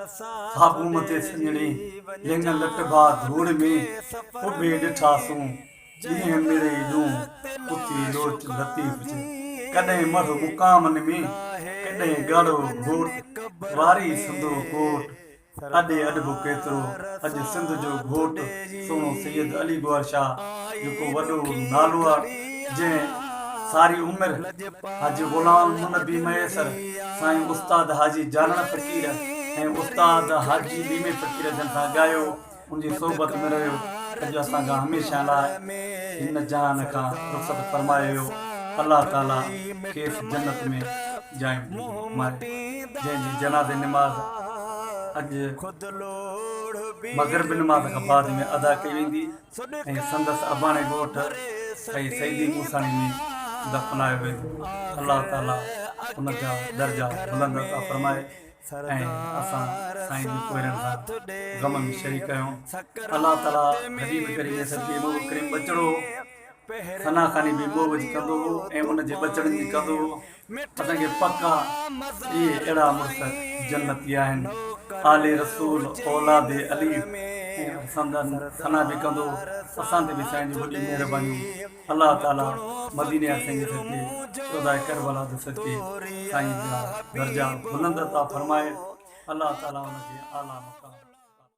صابون مٿي سڃڻي، لڱ لٽبا ڌوڙ ۾، اڀي ڏٺاسون، ڏينهن مڙئي ڏون، اٿي لوچ لطيف چئي. ڪڏهن مڙهه مقامن ۾، ڪڏهن ڳاڙهو گهوٽ، واري سندو ڪوٽ، اڏي اڏبو ڪيترو، اڄ سنڌ جو گهوٽ سهڻو سيد علي گوهر شاهه جيڪو وڏو نالو آ، جنهن ساري عمر حاجي غلام النبي مهيسر، سائين استاد حاجي جانڻ فقير ۽ استاد حاجي ليمي فقير جن سان ڳايو، ان جي صحبت ۾ رهيو، اڄ اسان کان هميشه لاء هن جهان کان رخصت فرمائي ويو، الله تعالي کيس جنت ۾ جايون ڏي. جنهن جي جنازي نماز اڄ مغرب نماز کان بعد ۾ ادا ڪئي ويندي ۽ سندس اباڻي ڳوٺ ۽ سعيدي موساڻي ۾ دفنايو ويندو. الله تعالي ان جا درجا بلند عطا فرمائي ۽ اسان سائين جي پوئرن سان غم ۾ شريڪ آهيون. الله تعالي حبيب ڪريم جي صدقي محبوب ڪريم ٻچڙو ثنا خواني به محب جي ڪندو هو ۽ ان جي ٻچڙن جي ڪندو هو. اسان کي پڪ آ اهي اهڙا مڙس جنتي آهن. آل رسول اولاد علي ۽ سندن ثنا به ڪندو. اسان تي به سائين جون وڏيون مهربانيون. الله تعالي مديني واري سائين جي صدقي شهداء ڪربلا جي صدقي سائين جا درجا بلند عطا فرمائي. الله تعالي ان کي اعليٰ مقام.